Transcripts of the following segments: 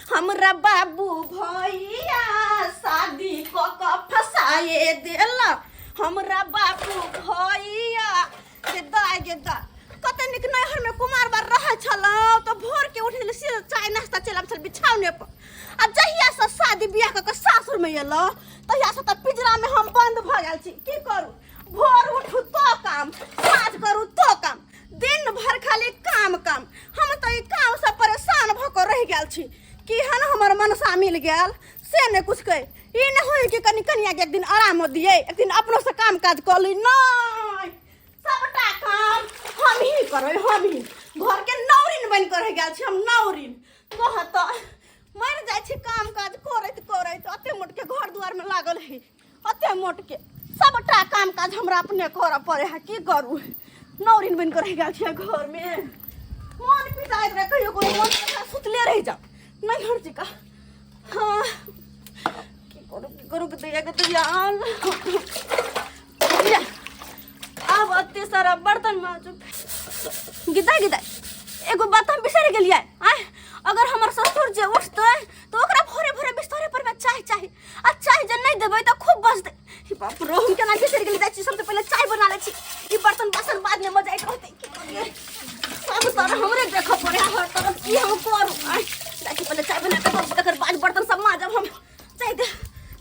हमरा बाबू भैया शादी कऽ कऽ फसाए देला हमरा बाबू भैया गे दाय गे दा कते नीक नैहर में कुमार बार रहै छलहुँ तऽ भोर के उठि से चाय नाश्ता चलि आबै छल बिछावने पर आ जहिया से शादी बियाह कऽ कऽ सासुर में एलहुँ तहिया से तऽ पिंजरा में हम बंद भऽ गेल छी की करू भोर उठू तो काम साँझ करू तो काम दिन भर खाली काम काम हम तऽ ई काम से परेशान भऽ कऽ रहि गेल छी केहन हमर मनसा मिल गेल से नहि कुछ कहि ई नहि होय कि कनि कनिया के एक दिन आराम दियै एक दिन अपनो से काम काज कऽ ली नहि सबटा काम हम ही करबै हम ही घर के नौरिन बनि कऽ रहि गेल छी हम नौरिन कह तऽ मरि जाइ छी काम काज करैत करैत अते मोट के घर दुआर में लागल है अते मोट के सबटा काम काज हमरा अपने करऽ पड़े है की करू नौरिन बनि कऽ रहि गेल छियै घर में मन पिटाइत रहे कहियो कोनो मन पिटा सुतले रहि जाउ नहीं हर चिका हाँ की करू की करू के दैया के दैया या, आब अते सारा बर्तन माजू गिदा गिदा एगो बात हम बिसरि गेलियै आय अगर हमर ससुर जे उठतै तऽ ओकरा भोरे भोरे बिस्तरे पर में चाय चाही आ चाय जे नहि देबै तऽ खूब बजतै हे बाप रे हम केना बिसरि गेली जाइ छी सबसे पहिले चाय बना लै छी ई बर्तन बासन बाद में मजाइत रहतै की करियै सब तरह हमरे देखऽ पड़े हर तरफ की हम करू आय जाइ छी पहिले चाय बना कऽ तकर बाद बर्तन सब माजब हम चाय दे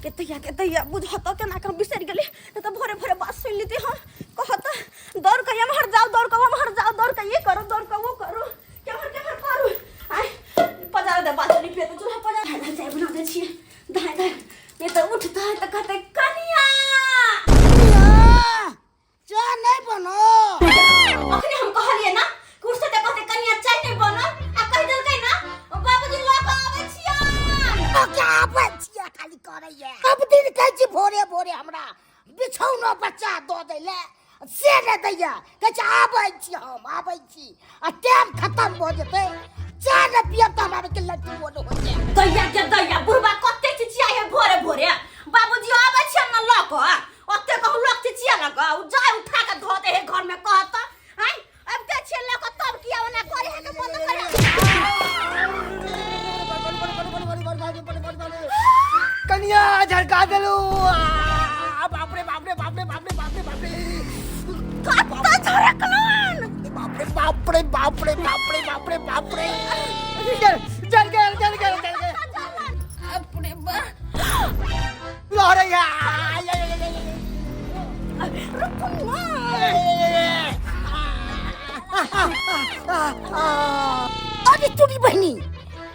के तैया के तैया बुझत केना के हम बिसरि गेली नहि तऽ भोरे भोरे बात सुनि लेती हम कहत दौड़ के एम्हर जाओ दौड़ के ओम्हर जाओ दौड़ के ये करो दौड़ के वो करो केम्हर केम्हर करू आय पजार दे बात नहीं पिए चूल्हा पजार धाय चाय बना दे छियै धाय धाय नहीं तऽ उठतै तऽ कहतै कनिया चाय नहीं बनो अखने हम कहलियै ना कि उठतै तऽ कहतै कनिया चाय नहीं बनल आ कहि देलकै ना बाबूजी लऽ कऽ आबै छियन तो क्या आबै छियै खाली करैया सब दिन कहै छी भोरे भोरे हमरा बिछौनो बच्चा दऽ दै लए से नहि दैया कहै छै आबै छी हम आबै छी आ टाइम खतम भऽ जेतै चाय नहि पियब तऽ हमरा के लड्डू बोल हो जाए दैया के दैया बुढ़बा कते चिचिया है भोरे भोरे बाबूजी आबै छियन ना लऽ कऽ ओते कहू लग चिचिया लग उ जाय उठा के धो दे है घर में कहत आय अब ते छियै लऽ कऽ तब किया ओना करे है के बंद करे कनिया झड़का देलू आ, बाप रे बाप रे बाप रे बाप रे बाप रे बाप रे कत्ता झड़कलन बाप रे बाप रे बाप रे बाप रे बाप रे बाप रे जल जल गए जल गए जल गए अपने बा लहरे या रुकू ना अरे तोरी बहिनी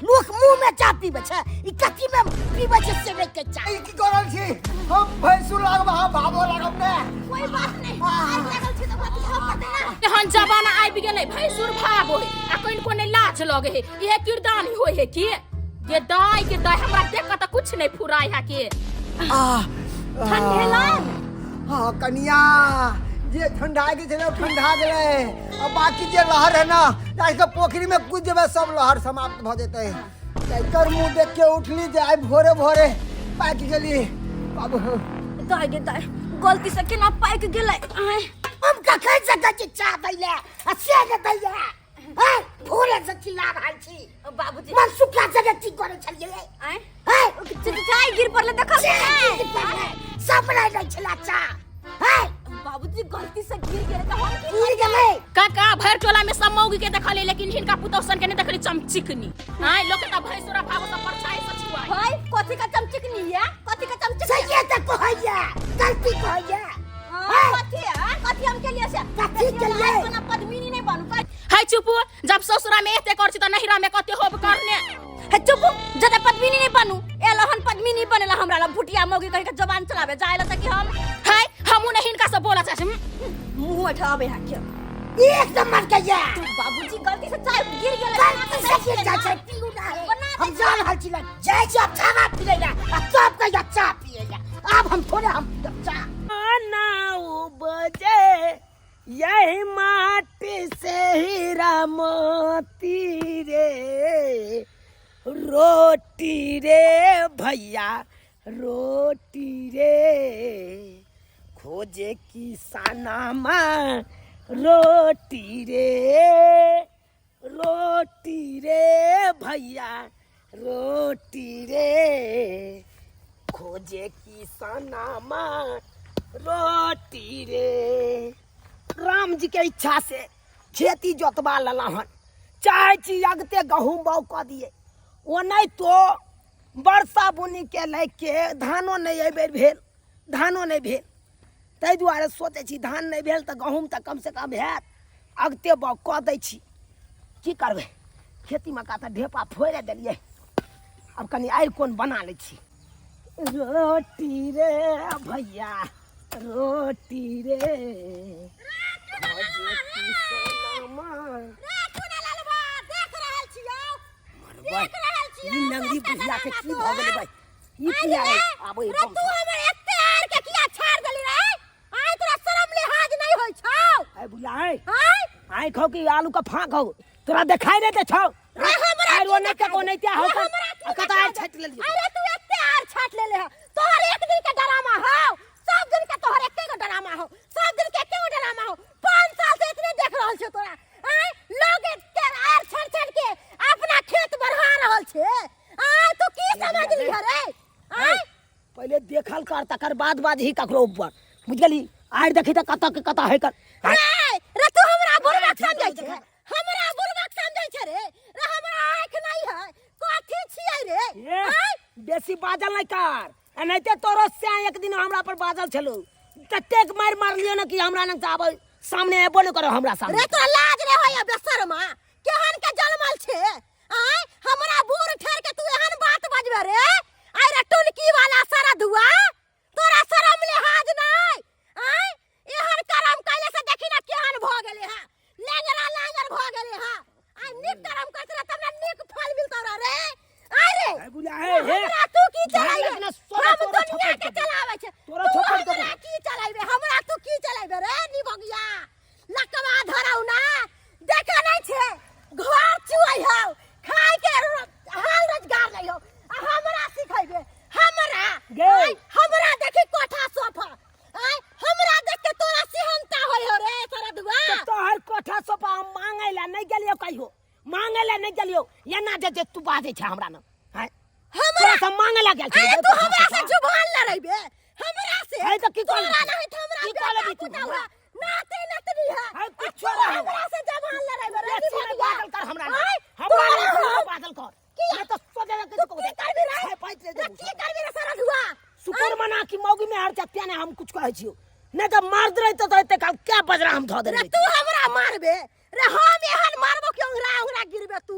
लोक मुंह में चाह पीबै छै ई कथी में पीबै छै से नहि के चाह ई की कर रहल छी हम भैंसुर लागब अहाँ भाबो लागब ने कोई बात नहीं आगि लागल छै तऽ ओकरा बुझाबऽ पड़तै ना एहन जमाना आबि गेलै भैंसुर भाव होय आ कनि कोने लाज लगे है इहे किरदानी होय है की गे दाय के दाय हमरा देख के तऽ कुछ नहीं फुराय है के ठंडेलन हाँ कनिया जे ठंडा गेल छलै ओ ठंडा गेलै आ बाकी जे लहर है ना जाके पोखरी में कूद जेबै सब लहर समाप्त भऽ जेतै एकर मुँह देख के उठली जे आइ भोरे भोरे पाकि गेली बाबू दाय गे दाय गलती से केना पाकि गेलै आँय हम कखन से कहै छी चाह दै लए आ से नहि दैया हैं भोरे से चिल्ला रहल छी बाबूजी मन सुखला जगह की करै छलियै आँय हैं चाय गिर पड़ले देखल सब नहि दै छला चाह हैं बाबूजी गलती से गिर गेलै तऽ हम की गिर गेलै काका भर टोला में सब मौगी के देखली लेकिन हिनका पुतौह सन के नहीं देखली चमचिकनी आय लोग के त भैंसुरा भाव सब परछाई से छुआई भाई कथी का चमचिकनी है कथी का चमचिकनी सही तऽ कहैया गलती कहैया हाँ, कथी है कथी हम के लिए से कथी के लिए? अपना पद्मिनी नहीं बनू का हाय चुप जब ससुरा में एते कर छी त नहिरा में कते होब करने हे चुप जदा पद्मिनी नहीं बनू एलहन पद्मिनी बनेला हमरा ला भुटिया मौगी कहि के जबान चलावे जाए ला त कि हम हाय हमू नहीं हिनका से बोला चाहे मुंह उठावे है के एक नंबर के ये बाबूजी गलती से चाय गिर गेलै गलती से गिर जाइ छै पीऊ ना है बना हम जा रहल छी लग जाइ छी अब खाना पीले ला आ तब कहिया चाह पिए ला आब हम थोड़े हम पीब चाह ना उपजे यही माटी से हीरा मोती रे रोटी रे भैया रोटी रे खोजे किसाना रोटी रे रोटी रे भैया रोटी रे खोजे किसानामा रोटी रे। राम जी के इच्छा से खेती जोतबा लेला हन, चाहे छी अगते गहूम बाउ कऽ दिए, ओ नहीं तो वर्षा बुनी के लए के धानो नहीं एहि बेर भेल, धानो नहीं भेल, ताहि दुआरे सोचै छी धान नहि भेल तऽ गहूम तऽ कमसँ कम हैत, अगते बाउ कऽ दै छी। की करबै, खेतीमे का तऽ ढेपा फोड़ि देलियै, आब कनि आरि कोन बना लै छी। रोटी रे भैया रोटी रे नंगी बुढ़िया के की भऽ गेलै भाई, ई किया आबै? रे तू हमर एते आर के किया छाड़ देली रे? आइ तोरा शरम लिहाज नहीं होय छौ? ए बुढ़िया, आइ आइ खौ कि आलू का फाँक हौ, तोरा देखाई नहीं दे छौ? रे हमरा आइ की रोने के देखाई कोने त्या हौ रे हमरा की कतऽ देखाई आइ दे? छाटि लेलियै? अरे तू एते आर छाट लेले ह, तोहर एक दिन के डरामा हौ, सब दिन के तोहर एके गो डरामा हौ, सब दिन के एके गो डरामा हौ। 5 साल से इतने देख रहल छियौ तोरा। आइ लोग एते आर छाट छाट के अपना खेत बढ़ा रहल छे, आइ तू की समझ लिह रे? आइ पहिले देखल कर तकर बाद बाद ही ककरो ऊपर, बुझ गेली? आइ देखी तऽ कतऽ के कतऽ है कर। रे रे तू हमरा बुड़बक समझै छे, हमरा बुड़बक समझै छे रे? रे हमरा आँख नहीं है कथी छियै रे? ए, आइ बेसी बाजल नहीं कर, एनाहिते तोरो से एक दिन हमरा पर बाजल छलौ, ततेक मारि मारलियो ने कि हमरा नग आब सामने एबो नहि करो हमरा सामने। रे तोरा लाज रे होय बेशर्मा, केहन के जलमल छे? आय हमरा बूढ़ ठहर के तू एहन बात बजबे रे? आय रे टुनकी वाला सारा धुआ, तोरा शरम लिहाज नहीं? आय एहन करम कैले से देखी ना केहन भ गेले हा, लेंगरा लांगर भ गेले हा। आय नीक करम करत रह तब ना नीक फल मिलतो रह रे। आय रे ए बुढ़िया, हे, हे। हमरा तू की झाड़ चलाइबे? लगना, सोना हम तोरा दुनिया छपैट के देबो। चलाबै छै, तोरा तू छपैट देबो। हमरा की चलाइबे? हमरा तू की चलाइबे रे निभगिया लकवा धरौ ना? देखे नहीं छे घर चुआई हौ, खाय के हाल रोजगार नहीं हौ, आ हमरा सिखैबे हमरा? गे। आय, हमरा देखी कोठा सोफा, आय हमरा देख के तोरा सिहनता होय हो रे सरदुआ? तऽ तोहर कोठा सोफा हम मांगै ला नहि गेलियौ, कहियो मांगै ला नहि गेलियौ, एना जे जे तू बाजै छै हमरा न आँय? हमरा तोरा से मांगे ला गेल आय छलियौ तू कोठा हमरा से सोफा? जुबान लड़ैबे हमरा से? आय तऽ की तोरा कहलही? नहीं त हमरा की बेटा कहलही तू पुतहु हमरा? है, नाते नतनी है, आय आ कुछो तू रहो। हमरा से जबान लड़ैबे रे बेसी नहि निभगिया? बाजल कर हमरा आय, हमरा तोरा नहि हम- बाजल कर, किया? नहीं तो सोचे ना तू किसी को की करबी रे? छाय पाइच ले रे देबू। की करबी रे सरधुआ? शुक्र मना कि मौगी में हर चत्या ने हम कुछ कहै छियौ, नहीं तो मार दे रही तो एते काल क्या बजरा हम धऽ रे देने। तू हमरा मारबे रे? हम एहन मारबो कि ओंगरा ओंगरा गिरबे तू।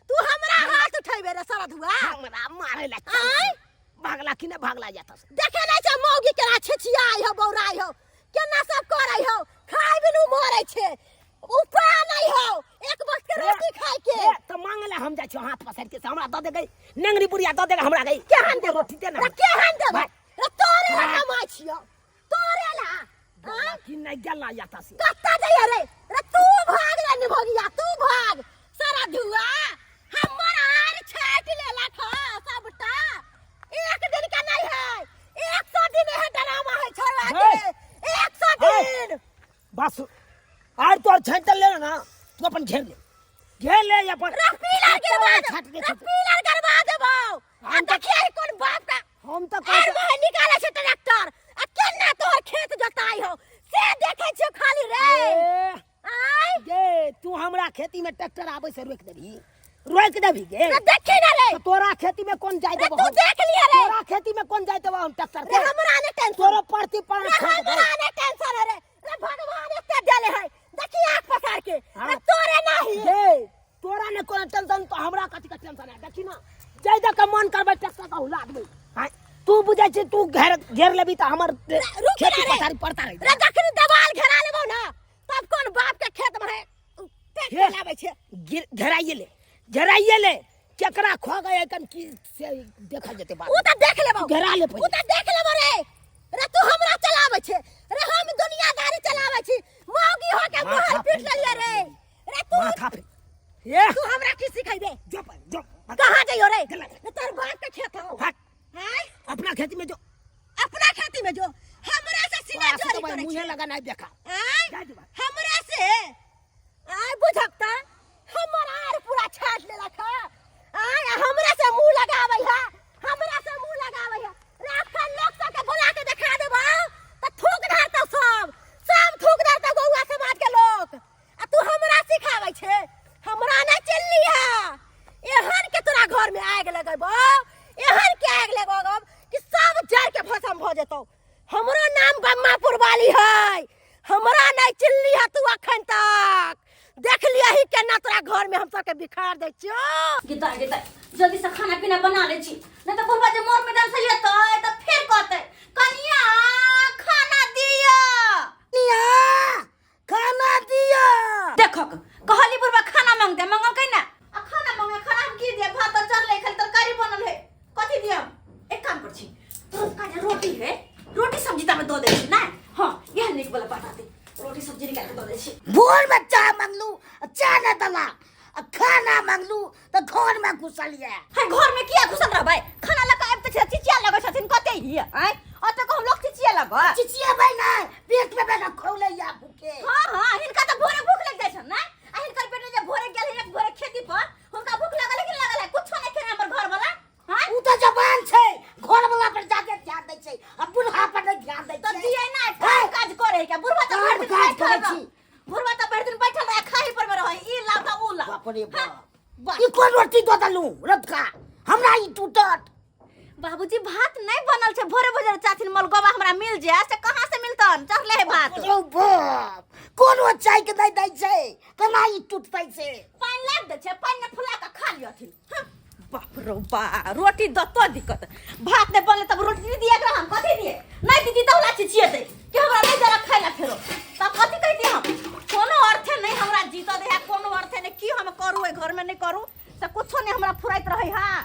तू हमरा हाथ उठेबे रे सरधुआ? हमरा मारे ला आय भागला कि नहीं भागला जाता से देखे नहीं छे मौगी केना छिछियाई हो, बौराई हो, केना सब करै हो, खाय बिनु मरै छे, उपाय नहीं हो एक वक्त के रोटी खाय के। ए, तो मांगे ला हम जाइ छियौ हाथ पसारि के, से हमरा दऽ दे गई नेंगरी बुढ़िया, दऽ दे हमरा गई। केहन देबो? रोटी दे ना। रे केहन देबो? भाई। रे तोरे ला कमाइ छियौ, तोरे ला। आँय? कि नहीं गेला जाता से कत्ता जाइए रे? रे तू भाग रे निभगिया, तू भाग सारा धुआ, हमर आर छाटि लेलक ह सबटा। एक दिन के नहीं है, 100 दिन है डरामा है छोड़वा के, 100 हे। दिन। बस आर तोर छाटि ले ना, तू अपन घेर ले, घेर ले अपन। रे पीलर गिरवा दे, छाटि दे, रे छाटि दे। पीलर गरबा देबौ। आ हम तऽ- देखिए कोन बाप का हम तऽ आर कहै महे निकाले छै ट्रैक्टर, आ केना तोहर खेत जोताई हो से देखै छियौ खाली रे। ए, आय गे तू हमरा खेती में ट्रैक्टर आबै से रोकि देबही? रोकि देबही गे? रे देखी ना रे। तऽ तोरा खेती में कोन जाय रे देबो तू हम? देख लिया रे। तोरा खेती में कोन जाय देबो हम ट्रैक्टर रे के? हमरा ने टेंशन, तोरो परती पर रे छोड़ देबो। हमरा ने टेंशन है रे। रे भगवान एते देले है, देखी आंख पसार के। हाँ। रे तोरे नाही। गे तोरा ने कोनो टेंशन तो हमरा कथी के टेंशन है? देखी ना, जाय दे के मन करबै ट्रैक्टर के हुला देबै। हाँ, तू बुझै छी तू घेर घेर लेबी तऽ हमर रुक खेती ना रे। पथारी पड़ता रही। रे जखनी देवाल घेरा लेबो ना तब कोन बाप के खेत में है ट्रैक्टर लाबै छै? घेराइए ले, घेराइए ले, केकरा खो गए कन की से देखल जेतै बात। उ त देख लेबो। घेरा ले उ पहिले। त देख लेबो रे। रे तू हमरा चलाबै छै? रे हम दुनियादारी चलाबै छी, मौगी हो के माथा मोहर पीट फेर लेलिए रे। रे तू माथा फेर ए तू हमरा की सिखैबे? जो जो। कहाँ जइयो रे? गेला। रे तोर बाप के खेत हौ। हट। आँय? अपना खेती में जो। अपना खेती में जो हमरा से सीना तोरा से चोरी तो भाई करै मुँहे छै। लगा नहीं देखा। आँय? जा जो भाई। हमरा से आय बुझक त हमर आर पूरा छाट लेलक ह। आय आ हमरा से मुंह भसम भऽ जेतौ। हमरो नाम बम्मापुर वाली है, हमरा नहीं चिल्ली है तू अखन तक। देख लिया ही केना तोरा घर में हम सबके बिखार दै छियो। गीता गीता जल्दी से खाना पीना बना ले छी, नहीं तो बुढ़वा जे मोर मैदान से एतै त फेर कहतै कनिया खाना दिया, कनिया खाना दिया। देखक कहली बुढ़वा खाना मांगते, मंगल कै ना आ खाना मांगे, खाना हम की दिया? भात तो चढ़ले, खाली तरकारी बनल है, कथी दिया? एक काम कर छी, तुरंत का जे रोटी है, रोटी सब्जी ता में दो दे छी ना। हां यह निक वाला बात आते, रोटी सब्जी निकाल के दो दे छी। भोर में चाय मांगलू, चाय न दला, आ खाना मांगलू त घर में घुसल ये। है घर में किया घुसल रहबै? खाना लगा आबि त चिचिया लगै छथिन कते ही आय, ओते को हम लोग चिचिया लगै। चिचिया भाई ना पेट में बैठ खौले या भूखे। हां हां हिनका त भोरे भूख लग जाइ छन ना, आ हिनकर पेट जे भोरे गेल हिनक भोरे खेती पर हुनका भूख लागल कि लागल है? कुछो नहीं खेने हमर घर वाला। हां उ त जवान छै, घर वाला पर जाके ध्यान दै छै आ बुढ़ा पर नहीं ध्यान दै त छै। दिए ना काम काज करे के बुढ़वा त काम भरि दिन काज बैठल करै रह। छी। बुढ़वा त भरि दिन बैठल रहे, खाही पर में रहे, ई लाव त ऊ लाव। बाप रे हाँ, बाप, ई कोन रोटी दऽ देलू रतका हमरा ई टूटत। बाबूजी भात नहीं बनल छै, भोरे भोरे चाथिन मलगोबा हमरा मिल जाए, से कहाँ से मिलतन? चढ़ले है भात। ओ बाप, कोनो चाय के नहीं दै छै, केना ई टूटतै से? पानि लाग दै छै, पानि में फुला के खा लियथिन। हाँ, बाप रो बा, रोटी दतो दिक्कत, भात नहीं बनले तब रोटी नहीं दिए एकरा, हम कथी दिए? नहीं दीदी तो होला चिचिएतै कि हमरा नहीं देलक खाइ ला, फेरो तब कथी कहती हम? कोनो अर्थे नहीं हमरा जीत दे है, कोनो अर्थे नहीं की हम करू एहि घर में नहीं करू से कुछो नहीं हमरा फुराइत रहे। हाँ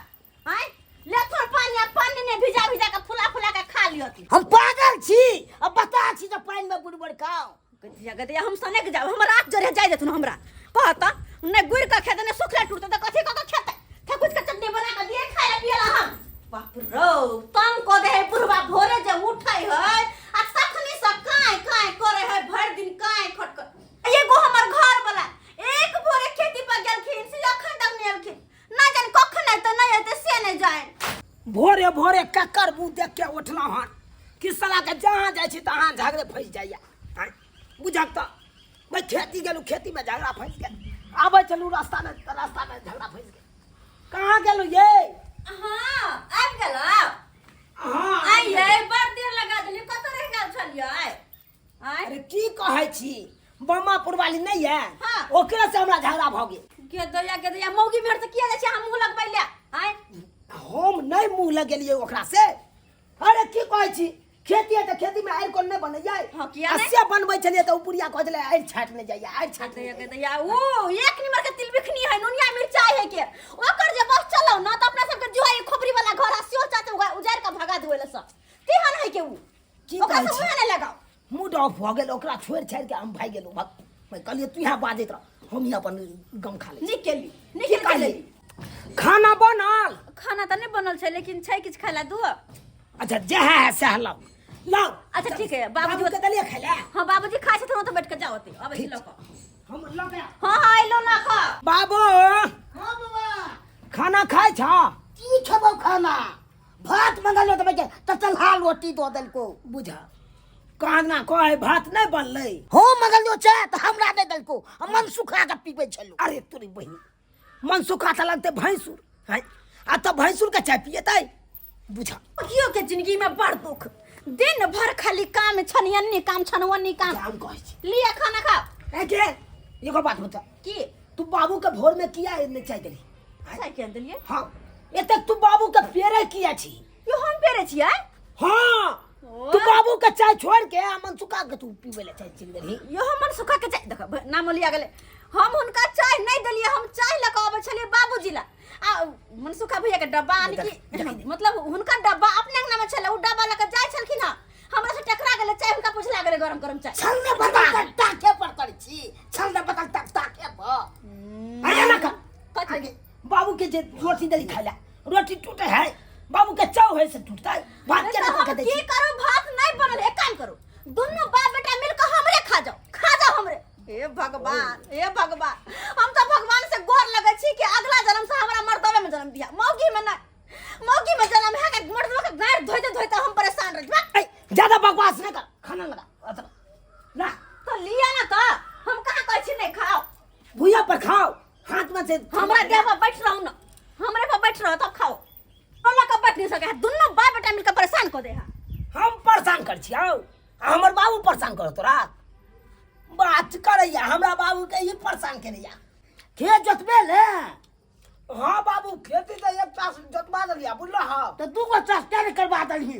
आँय ले थोड़ पानी, आ पानी ने भिजा भिजा के फुला फुला के खा लियती। हम पागल छी अब बता छी जे पानि में बुड़बड़ खाओ। गदिया गदिया हम सनेक जाब, हमर आँख जरे जाय देथुन हमरा कहता ने गुड़ के खेते ने सुखले टूटते त कथी क के खेते? थकुच के चटनी बना के दिए खाए ला पिए ला हम। बाप रो तंग क दे है बुढ़वा, भोरे जे उठै है आ तखनी से काय काय करे है भरि दिन काय खटक। एगो हमर घर वाला एक भोरे खेती पर गेलखिन से अखन तक नहीं एलखिन, ना जान कखन एतै नहीं एतै से नहीं जान। भोरे भोरे ककर मुँह देख के उठलहुँ हन कि साला के जहाँ जाइ छी तहाँ झगड़े फँसि जाइए। बुझक तऽ भाई खेती गेलहुँ, खेती में झगड़ा फँसि गेल, आबै छलहुँ रास्ता में तऽ रास्ता में झगड़ा फँसि गेल। कहाँ गेलहुँ ये? हाँ आबि गेलहुँ। हाँ आइ बड़ देर लगा देलियै, कतऽ रहि गेल छलियै? आइ अरे की कहै छी, बम्मापुर वाली नहीं है, हाँ। ओकरे से हमरा झगड़ा भऽ गेल। गेदया गेदया मौगी मेहर से किया जाइ छै हम मुँह लगबै ले? आइ हम नहीं मुँह लगेलियै ओकरा से। अरे की कहै छी, खेती है तऽ खेती में आरि कोन नहीं बनैयै। हाँ, किया आ नहि? से बनबै छलियै तऽ ओ बुढ़िया कहै छलै आरि छाटि नहि जाइए, आरि छाटि नहि गेदया जाइए। गेदया ओ एक नंबर के तिलबिखनी है, नुनिया मिरचाई है के ओकर जे बस चलौ ना तऽ अपना सबके जो है खोपड़ी वाला घर है सेहो चाहते उजाड़ के भगा देबै ले सब, तेहन है के उ। की ओकरा कहै से छी? मुँह नहि लगाओ। मूड ऑफ भऽ गेल, ओकरा छोड़ि छाड़ि के हम भागि गेलहुँ। भग, कहलियै तू यहाँ बाजैत रह, हम ही अपन गम खा लै छी। नीक केली, नीक की केली। कहली? खाना बनल? खाना तऽ नहि बनल छै, लेकिन छै किछु खाय ला दू। अच्छा जे है सएह लाउ लाउ। अच्छा ठीक है, बाबूजी बाबू के देलियै खाय ला? हाँ बाबूजी खाइ छथिन, ओतऽ बैठ के जाओ, ओतऽ अबै छी ठीक लऽ कऽ। हम लऽ के। हाँ हाँ अयलहुँ लऽ कऽ। बाबू। हाँ बाबा। खाना खाइ छह? की खेबौ खाना, भात मंगलो तऽ बैठे ततलहा रोटी दऽ देलको। बुझा कहना कहे भात नहीं बनलै। हो मंगलो छै तऽ हमरा नहि देलको, हम मन सुखा के पीबै छलहुँ। अरे तोरी बहिन, मन सुखा तऽ लगतै भैंसुर है, आ तऽ भैंसुर के चाय पियतै। बुझा कियो के जिंदगी में बड़ दुख, दिन भर खाली काम छनियन्नी काम छनवन्नी काम। काम कहै छी। लिअ खाना खाओ। ए के एगो बात बता। की? तू बाबू के भोर में किया नहि चाय देली? चाय किया देलियै? हाँ एतेक तू बाबू के पेरे किया छी? यो हम पेरे छियै? हाँ तू बाबू के चाय छोड़ के आ मन सुखा के तू पीबै ले चाय चलि गेलही। यो हम मन सुखा के चाय देख नाम लिया गेलै, हम हुनका चाय नहीं देलियै, हम चाय लऽ कऽ अबै छलियै बाबूजी ला आ मनसुखा भैया के डब्बा आनि कि मतलब हुनका डब्बा अपने अंगना में छलै, उ डब्बा लऽ कऽ जाइ छलखिन हँ, हमरा से टकरा गेलै चाय, हुनका पूछला गेलै गरम गरम चाय। छलने बदल के ताके पर करै छी, छलने बदल तक ताके पर। अरे ना कर। कथी? आगे बाबू के जे रोटी देली खाय ला, रोटी टूटे है, बाबू के चाव है से टूटता है, भात अरे के तो ना हम पका दै की छी। करू, भात नहीं बनल, एक काम करू दुनू बाप बेटा मिल के हमरे खा जाओ, खा जाओ हमरे। हे भगवान, हे भगवान, हम तो भगवान से गोर लगै छी कि अगला जन्म से हमरा मर्दवे में जन्म दिया, मौगी में नहीं, मौगी में जन्म है कि मर्दवा के गाड़ धोइते धोइते हम परेशान रह जाब। ए, ज्यादा बकवास नहीं कर, खाना लगा अतरा ना तो लिया ना तो हम कहाँ कहै छी नहीं खाओ, भुइया पर खाओ, हाथ में से हमरा देह पर बैठ रहू ना, हमरे पर बैठ रहो तब खाओ, हमरा के बैठ नहीं सके, दुनू बाप बेटा मिलकर परेशान कर दे है। हम परेशान कर छियौ आ हमर बाबू परेशान कर तोरा बात करैया हमरा बाबू के ही परेशान करैया। खेत जोतबे ले? हाँ बाबू, खेती तऽ एक चास जोतबा देलिया, बुझल? हाँ। तऽ 2 गो चास किया नहि करबा देलही?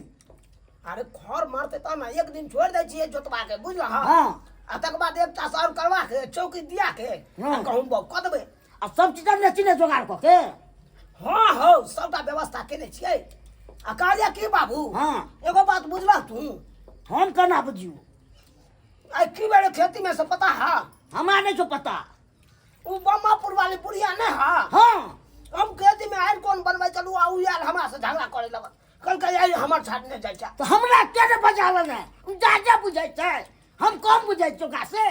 अरे खर मारते तब ने, एक दिन छोड़ि दै छियै जोतबा के, बुझल? हाँ। हाँ। आ तकर बाद एक चास आओर करवा के चौकी दिया के आ गहूँम बाउग कऽ देबै। आ सब चीज ने चिन्ह जोगाड़ कऽ के? हाँ हौ, सबटा व्यवस्था केने छियै। आ कहलियै की बाबू? हाँ। एगो बात बुझलह तू? हम केना बुझियौ? आइ की भेलै खेती में से पता है? हमरा नहि छौ पता। उ बम्मापुर वाली बुढ़िया नहीं है? हाँ। हम खेती में आयल कोन बनबै चलू आ उ आयल हमरा से झगड़ा करे लगल, कहलकै आइ हमर छाटने जाइ छै। तऽ हमरा किया नहि बजावल है? उ जा बुझै छै, हम कम बुझै छियै ओकरा से।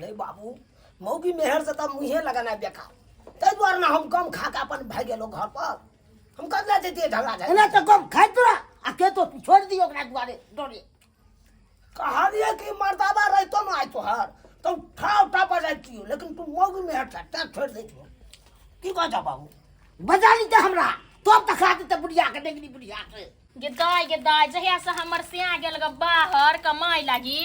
नहीं बाबू, मौगी मेहर से तऽ मुँहे लगेनाइ बेकार, ताहि दुआरे ने हम कम खा के अपन भागि गेलहुँ घर पर। हम कतऽ जैतियै झगड़ा झगड़ा। एना तऽ कम खाइत रह आ खेतो तू छोड़ि दियौ ओकरा दुआरे डरे। कहलियै कि मर्दाबा रहितो ने आइ तोहर तऽ उठा उठा बजैतियौ, लेकिन तू मौगी मेहर छ तें छोड़ि दै छियौ। की कहै छौ बाबू? बजा लीते हमरा तब तऽ खा देतै बुढ़िया के, डेंगरी बुढ़िया के। गे दाय, गे दाय, जहिया से हमर सिया गेल ग बाहर कमाइ लागी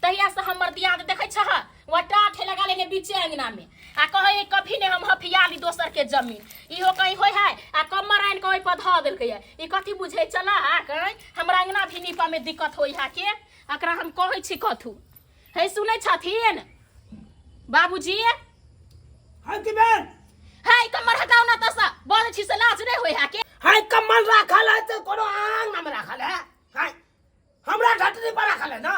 तहिया से हमर दियाद देखै छह वा टाठे लगा लेने बीचे अंगना में आ कहै कभी ने हम हफियाली दोसर के जमीन। इहो कहीं होय है आ कमर आनि के ओहि पर धऽ देलकै है। ई कथी बुझै चला कहीं हमरा अंगना भी नीपा में दिक्कत होय है के? एकरा हम कहै छी कथू हे सुनै छथिन बाबूजी? हाँ की बेन? हे कमर हटाउ ना तसा बोलै छी से लाज नहीं होय है के? हाय कमल राखल है तऽ कोनो आंगना में राखल है? हाय हमरा ढटनी पर राखल है ना।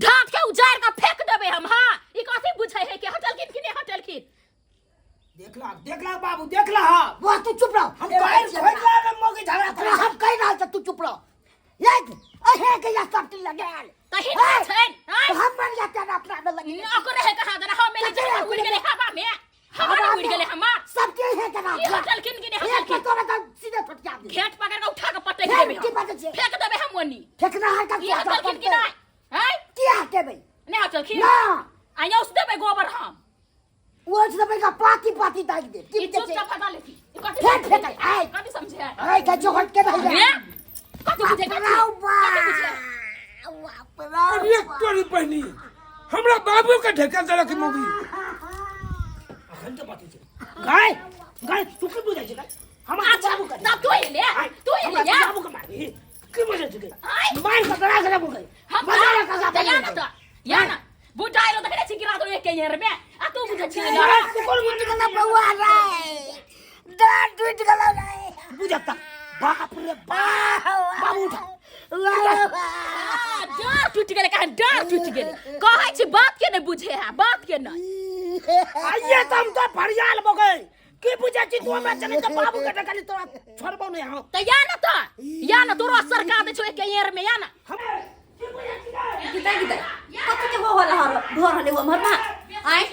ढाट के उजाड़ के फेंक देबै हम। हाँ, ई कथी बुझै है के हटलखिन कि नहीं हटलखिन? देख ला, देख ला बाबू, देख ला। हाँ वाह, तू चुप रह। हम कहै छियै खोजि ला रे मौगी झगड़ा तोरा हम कहि रहल छी, तू चुप रह। एक अहे के या सब लगायल तही ना छैन। तो हम मर जाते ना अपना में लगी ओकरे है कहाँ देना हम मेरे जगह उड़ गेलै हवा में, हवा में उड़ गेलै हमार। सब के है के ई हटलखिन कि नहीं एक हटलखिन? तोरा तो सीधे फटका दे। घेट पकड़ के उठा के पटक फेंक देबै की हम। बात छै? फेंक देबै हम ओनी। फेंकना हर का ई हटलखिन कि नहीं? हैं की हटेबै? नहीं हटलखिन ना। आ यौ से देबै गोबर हम। वो से देबै का पाती पाती दाग दे। ई चुपचाप हटा लेती। ई कथी फेंक, समझे? फेंक, आय। कथी समझे? आय के जो हट के भाई। रे कथी बुझे? कथी बाप कथी बुझे? अरे तोरी बहनी हमरा बाबू के ढकेल देलक मौगी। अखन के बात छै गाय गाय, तू की बुझै छै गाय? हमरा अच्छा बाबू के तब तू एले, तू एले हमरा या बाबू के मारबी? की बुझै छै? आय। मार के तोरा के बाबू के हम बजा रे कसा तऽ या ना तऽ या ना बुढ़ा एलो देखने छी गिरा दो एक के में आ तू बुझै छी लड़ा। तू कोन टूट गेल बौआ रे, डाँट टूट गेल रे। बुझता बाप रे बाप, बाबू उठा। डाँट टूटि गेलै कहाँ? डाँट टूटि गेलै कहै छी बात के नहि बुझे है, बात के नहि। आइए तो हम तो फरियाल हो गए। की बुझै छी तू हमरा चले के बाबू के ढकेली तोरा छोड़बो नहीं हम। तऽ या ना तऽ या ना तोरो सरका दै छौ एक एयर में या ना। हम गीता गीता कथी के हो होला हर भर हले हमर ना आय।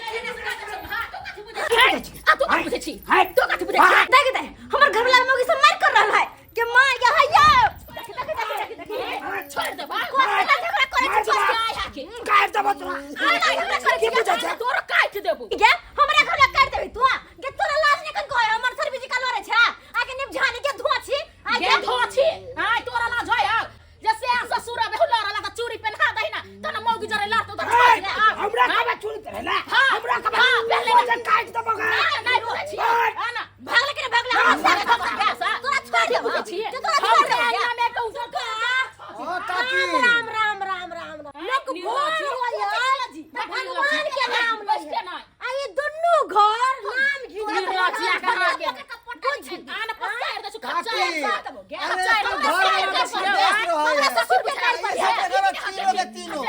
आ तू कथी बुझै छी? तू कथी बुझै छी? गीता गीता हमर घर वाला मौगी सब मार कर रहल है के मां या है या। देखी देखी देखी देखी देखी छोड़ दे बा। कोन झगड़ा करे छी? छोड़ दे आय हाके। काट देबो तोरा। आय ना झगड़ा करे की बुझै छी छै? तोरो काटि देबो। गे हमरा घर ला काट देबे तू? गे तोरा लाज नै कन कोय हमर सर बिजी का लड़े छै आके निमझानी के धुआ छी आ गे धो छी आय तोरा लाज होय आ जे से ससुर आबे लड़ला त चूड़ी पेन्हा दही ना त न मौगी जरे लड़तो त छोड़ दे आ। हमरा कबे चोरी करे ना? हाँ, हमरा कबे हाँ, पहले पहले काट देबो गे। नहीं नहीं बुझै छी आ ना। भागले के भागले हमरा भागले छोड़ भागले दे। तोरा छोड़ दे बुझै छी। तोरा छोड़ दे। अंगना में तो उतर के ओ काकी। राम राम राम राम राम। लोक भोर होय त भगवान के नाम बस लै के नहीं। आ ई दुन्नू घर नाम घिच निर्लज्जिया कहाँ के आन पसार दे छु काकी, खच्चा देबो गे। अरे खच्चा तू घर में तो परदेश रहै हमरा है। ससुर के काज पर इहे है। के घर तीनों के तीनों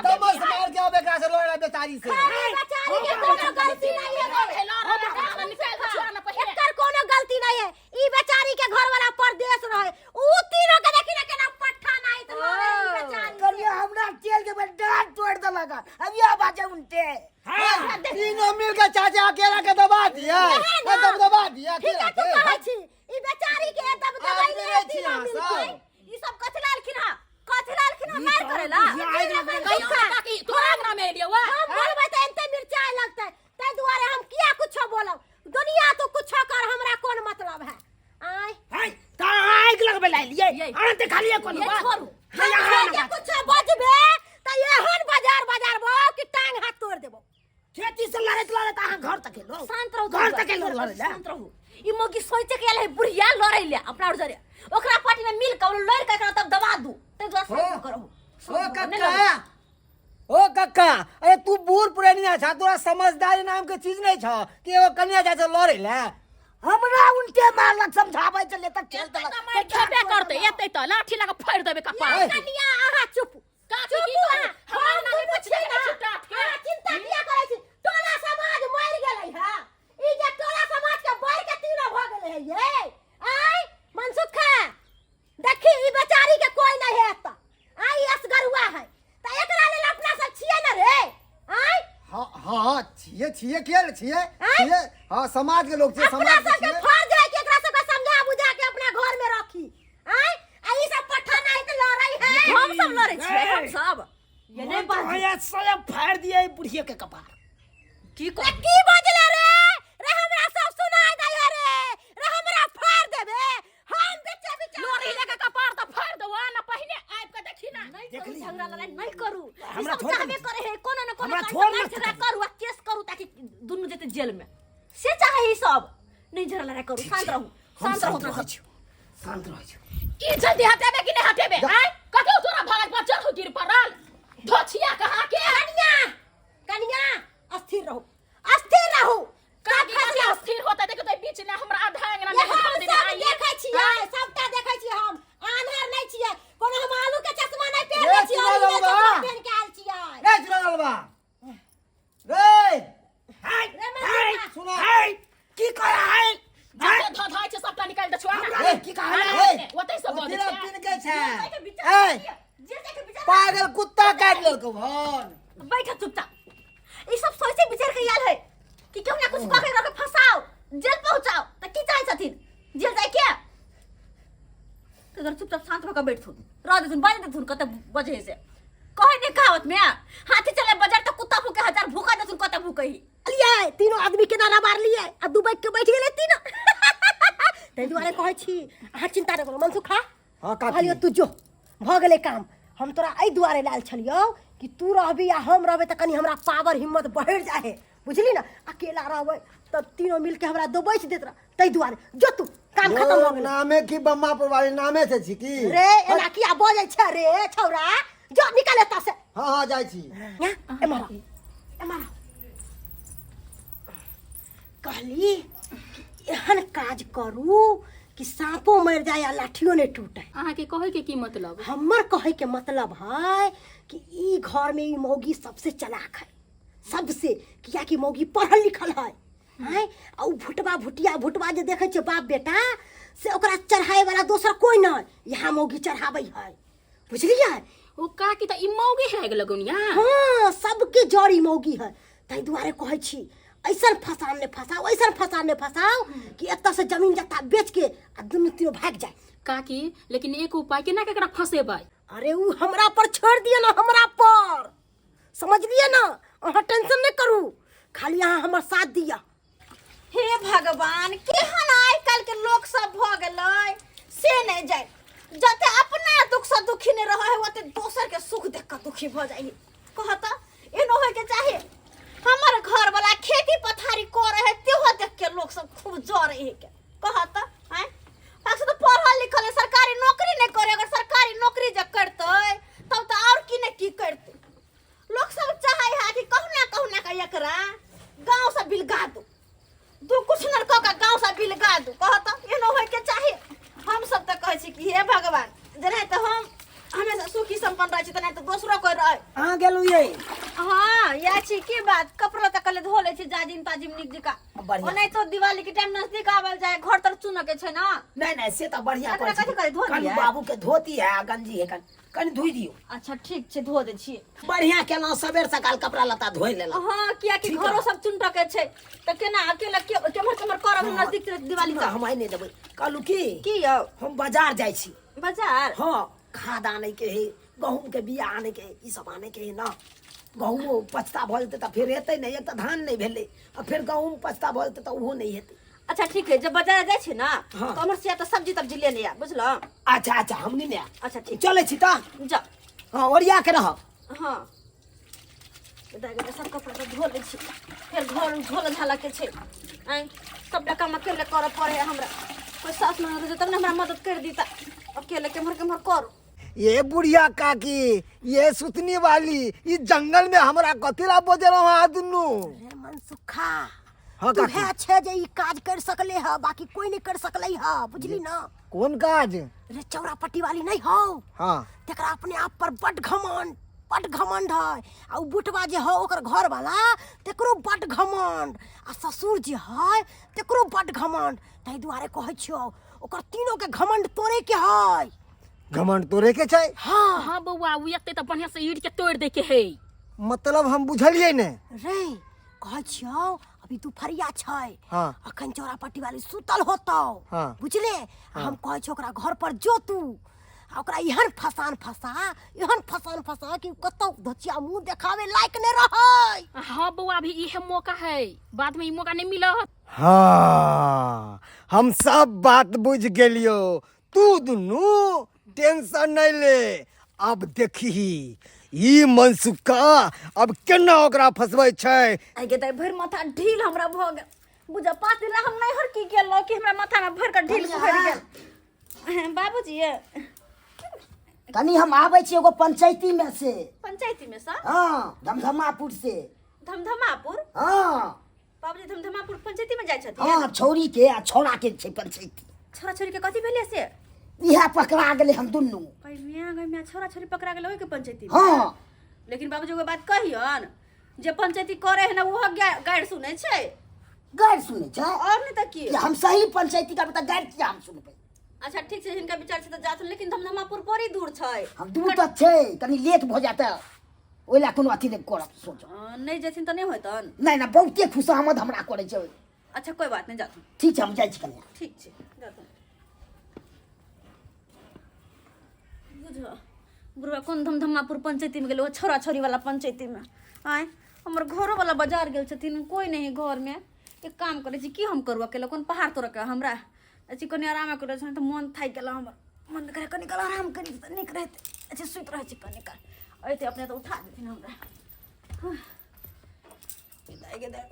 तमस मार के अब एकरा से लड़ा बेचारी से। बेचारी के कोनो गलती नहीं है, एकर कोनो गलती नहीं है। ई बेचारी के घर वाला परदेश रहे, ऊ तीनों के देखी ना केना पट्ठा नहीं त लड़े ई बेचारी। करियो हमरा तेल के डाँट तोड़ देलक अब यह बाजे उनटे। तीनों मिल के चाचा अकेला के दबा दिया, दब दबा दिया ठीक अकेला है तू के। कहै छी ई बेचारी के दब दबाई आदमी ले रहै छी तीनों अहाँ मिल सब। के ई सब कथि लालखिन हा, कथि लालखिन हा मार करेला। काकी तोरा अंगना में एलियो वा। हम बोलबै त एनते मिरचाई लगतै, ताहि दुआरे हम किया कुछो बोलब? दुनिया तो कुछो कर, हमरा कोन मतलब है? आय हाय ता आग लगबे लाइलिए ये। आन ते खालिए कोनो ये बात। छोड़ू। हम यहाँ जे कुछ बजबे त एहन बाजार बाजार बो कि टांग हाथ तोड़ देबो। खेती से लड़ैत लड़ैत अहाँ घर तक एलो। शांत रहू, घर तक एलो लड़ै लए। शांत रहू। ई मौगी सोचे के आयल है बुढ़िया लड़ै ले अपना और जरे, ओकरा पार्टी में मिल के लड़ के एकरा तब दबा दू, तै दुआरे शांत हो। रहू। ओ कक्का, ओ कक्का, अरे तू बूढ़ पुरानिया छा, तोरा समझदारी नाम के चीज नहीं छा कि एगो कनिया जा लड़े ले। हमरा उनके मारलक, समझाबै चले तक खेल देलक। एतै तऽ मारि खेबे करतै, एतै तऽ लाठी लगा फोड़ि देबै कपार। ए। कनिया अहाँ चुप। काकी चुप की करू? अहाँ। हमर हम नानी दुनू पुछने छियै रहै ना। छी टाट के। अहाँ चिंता किया करै छी? टोला समाज मरि गेलै हँ। ई जे टोला समाज के बढ़ि के तीनो भऽ गेलै है ये। आँय मनसुखा, देखी ई बेचारी के कोई नहीं है एतऽ। आँय ई असगरुआ है, तऽ एकरा लेल अपना सब छियै ने रे। आँय हाँ हाँ छिए छिए किया ने छिए आँय? छिए, हाँ समाज के लोग छिए, अपना समाज के सबके छिए। फर्ज है कि एकरा सबके समझा बुझा के अपना घर में रखी। आँय आ ई सब पठान आइ तऽ लड़ै है। हम सब लड़ै छियै, हम सब। ये नहीं मन तऽ बाजू। होइए स्वयं फाड़ि दियै बुढ़िए के कपार। की कर की बजले रे? रे हमरा सब सुनाय दैया रे, रे हमरा फाड़ देबे। हम बेचे बेचे लोरी लगा कपार तऽ फाड़ि देबो ना, पहिने आबि कऽ देखी ना। नहीं करू देखली। झगड़ा लड़ाई नहीं करू। ई हमरा सब छोड़ चाहबे दे। करे है कोनो न कोनो हमरा कारण छोड़ से मत मारि झगड़ा करी। करू आ केस करू ताकि दुनू जेते जेल में, से चाहे ई सब। नहीं झगड़ा लड़ाई करू, शांत रहू, हम शांत रहू। शांत रहै छी, शांत रहै छी। की जल्दी हटेबे कि नहीं हटेबे? आय कतौ तोरा भगत पर चढ़ू गिर पड़ल धोछिया कहाँ के। कनिया कनिया अस्थिर रहू, अस्थिर रहू। काकी सब काकी फैसला अस्थिर होता देखो तो बीच में हमरा आधा अंगना ये में हम धो देने सब आई। देखै छियै, सबटा देखै छियै हम, आन्हर नहि छियै। कोनो हम आलू के चश्मा नहि पहिरने रे छियै, चुरा ओरिजिनल ललबा। चश्मा पहिन के आयल छियै। रे चुरा रे। हाय रे हाय मनसुखा। सुनो। हाय की करै है? जते धो धाय छै सबटा निकालि दे छुआ ना। हमरा की कहै है? ए, ओतै से बजै ओतै छै। तीन के छै। जे जाके विचार ए, करियै, जे जाके विचार पागल कुत्ता काटि लेलकौ भन। बैठ चुपचाप। ई सब सोचे विचार के आयल है कि क्यों ना कुछ कह के एकरा के फंसाओ, जेल पहुंचाओ, त की चाहे छथिन जेल जाय के? अगर चुपचाप शांत भऽ के बैठथुन, रह देथुन, बाज देथुन कते बजे से। कहे नहीं कहावत में हाथी चले बाजार त कुत्ता भूखे हजार भूखा देथुन कते भूखे ही। लिए तीनों आदमी के नारा मार लिए आ दुबई के बैठ गेलै तीनों। ताहि दुआरे कहै छी अहाँ चिंता नहि करू मनसुखा। हाँ, काकी। कहलियौ तू जो भऽ गेलै काम। हम तोरा एहि दुआरे लायल छलियौ कि तू रहबी आ हम रहबै तऽ कनि हमरा पावर हिम्मत बढ़ि जाइ है, बुझली ना? अकेला रहबै तऽ तीनों मिलके हमरा दबोच देत रह, ताहि दुआरे जो तू काम खत्म भऽ गेलै। नामे की बम्मा पर नामे से छी की रे एना किया बजै छै रे छौरा, जो निकाल एतऽ से। हाँ हाँ जाइ छी। एम्हर आ, एम्हर आ। कहली कि एहन काज करू कि साँपो मरि जाय आ लाठियो नहि टूटे। अहाँके कहै के की मतलब? हमर कहै के मतलब है कि ई घर में ई मौगी सबसे चलाक है, सबसे, कियाकि मौगी पढ़ल लिखल है। हैं आ उ भुटबा भुटिया भुटबा जे देखै छियै बाप बेटा से ओकरा चढ़ाए वाला दोसर कोई नहीं, यहाँ मौगी चढ़ाबै है, बुझलियै? ओ काकी तऽ ई मौगी है गेल लगौनिया। हाँ सबके जड़ी मौगी है, ताहि दुआरे कहै छी ऐसन फसान ने फसाओ, ऐसन फसान ने फसाओ कि एतऽ से जमीन जत्ता बेच के आ दुनू तीनों भागि जाए। काकी लेकिन एक उपाय केना केकरा फंसेबै? अरे उ हमरा पर छोड़ दिअ ना, हमरा पर, समझलियै ना? अहाँ टेंशन नहि करू, खाली अहाँ हमर साथ दिअ। हे भगवान, केहन आइ काल्हि के लोक सब भऽ गेलै से नहि जाय। जते अपना दुख से दुखी नहि रहै है ओते दोसर के सुख देख कऽ दुखी भऽ जाइ है। कह तऽ एनो होय के चाही। हमर घर वाला खेती पथारी करे है तेहो देख के लोक सब खूब जरे है के। कह तऽ आँय अक्सर तऽ पढ़ल लिखल है, सरकारी नौकरी नहि करे, अगर सरकारी नौकरी जे करतै तब तऽ आओर की ने की करतै। लोक सब चाहे है कि कहुना कहुना के एकरा गाँव से बिलगा दू, दू कुछ न कऽ के गाँव से बिलगा दू। कह तऽ एनो होय के चाही। हम सब तऽ कहै छी कि हे भगवान, जेना तऽ हम हमेशा सुखी संपन्न रहै छी तेना तऽ दोसरो कोइ रहै। अहाँ गेलहुँ यै? हाँ इएह छी की बात, कपड़ा तऽ कहले धो लै छी जाजिम ताजिम नीक जकाँ। बढ़िया। ओनाहि तो दिवाली के टाइम नजदीक आवल जाए, घर तर चुनऽ के छै ना। नहीं नहीं से तऽ बढ़िया एकरा करै छी। कथी करै, धो कनि दियै? बाबू के धोती है आ गंजी है, कनि कनि धोइ दियौ। अच्छा ठीक छै धो दै छी। बढ़िया केलहुँ, सबेर सकाल कपड़ा लत्ता धोइ लेलहुँ। हाँ कियाकि ठीक घरो है। सब चुनटऽ के छै तऽ केना अकेला केम्हर केम्हर करब हम नजदीक छै दिवाली सुनू, तक। हम आइ नहि देबै। कहलहुँ की की यौ? हम बाजार जाइ छी। बाजार? हाँ खाद आनै के है, गहूँम के बिया आनै के है, ई सब आनै के है ना। गहूँमो पछता भऽ जेतै तऽ फेर हेतै नहि, एक तऽ धान नहि भेलै आ फेर गहूँम पछता भऽ जेतै तऽ ओहो नहि हेतै। अच्छा ठीक है जब बाजार जाइ छी ना हाँ। तो हमर से तऽ सब्जी तब्जी लेने आ बुझलऽ अच्छा अच्छा हम नहीं आयब। अच्छा ठीक चलै छी तऽ जा हँ ओरिया के रहब हाँ दाइ गे, सब कपड़ा सब धो लै छी फेर घर झोल झाला के छै आँय सबटा काम अकेले करऽ पड़े है हमरा कोई सास ननद रहतै तब ने हमरा मदद कर दीता अकेले केम्हर केम्हर करू ये बुढ़िया काकी ये सुतनी वाली ई जंगल में हमरा कथी ला बजेलौं अहाँ दुनू रे मनसुखा हाँ, तू काकी। है छे जे ई काज कर सकले ह बाकी कोई नहीं कर सकले ह बुझली ना कोन काज रे चौरा पट्टी वाली नहीं हो हाँ तेकरा अपने आप पर बड घमंड बड घमंड है आ उ बुटवा जे हो ओकर घर वाला तेकरो बड घमंड आ ससुर जे है तेकरो बड घमंड ताहि दुआरे कहै छियौ ओकर तीनों के घमंड तोड़े के है घमंड तोड़े के छै हाँ हाँ बौआ उ एते तऽ बढ़िया से ईट के तोड़ दे के है मतलब हम बुझलियै ने रे कहै छियौ अभी दुपहरिया छै हाँ। अखन चौरापट्टी वाली सुतल होतौ हाँ। बुझले आ हम कहै छियौ ओकरा घर पर जो तू आ ओकरा एहन फसान फसा एहन फसान फसा कि कतौ धोचिया मुंह देखावे लायक नहि रहै हाँ बौआ अभी इहे मौका है बाद में ई मौका नहीं मिलत हाँ हम सब बात बुझ गेलियो तू दुनू टेंशन नहीं ले अब देखही ई मनसुक्का अब केना ओकरा फसबै छै आइ गे दाइ भरि माथा ढील हमरा भऽ गेल बुझ 5 दिन हम नैहर की गेलहुँ कि हमरा माथामे भरि कऽ ढील भरि गेल बाबूजी ये कनी हम आबै छी एगो पंचायती में से पंचायती में सा हाँ धमधमापुर से धमधमापुर हाँ बाबूजी धमधमापुर पंचायती में जाइ छथिन हाँ छौरी के आ छौड़ा के छै पंचायती छोरा छोरी के कथी भेलै से इएह पकड़ा गेलै हम दुनू कहीं मियाँ गई मियाँ छोरा छोरी पकड़ा गेलै ओहिके पंचायती में हाँ लेकिन बाबूजी एगो बात कहियन जे पंचायती करे है ना ओहो गारि सुनै छै गारि सुनै छै और नहीं तऽ की कि हम सही पंचायती करबै तऽ गारि किया हम सुनबै अच्छा ठीक छै हिनका विचार छै तऽ जाथुन लेकिन धमधमापुर बड़ी दूर छै हम दूर तऽ छै कनी लेट भऽ जायत ओहि लए कोनो अथी नहि करब सोचब नहि जेथिन तऽ नहि होतन नहि नहि बहुते खुशामद हमरा करै छै अच्छा कोई बात नहीं जाथुन ठीक छै हम जाइ छी कनिया ठीक छै जाथुन बुझ बुढ़वा कोन धमधमापुर पंचायती में गेलै ओ छोरा छोरी वाला पंचायती में आँय हमर घरो वाला बाजार गेल छथिन कोई नहीं घर में एक काम करै छी की हम करू अकेला कोन पहाड़ तोड़के हमरा अछि कनि आराम करै छी तऽ मन थाकि गेल हमर मन करे कनि काल आराम करी तऽ नीक रहतै अच्छा सुति रहै छी कनि काल अयतै अपने तऽ उठा देथिन हमरा दाइ गे दाइ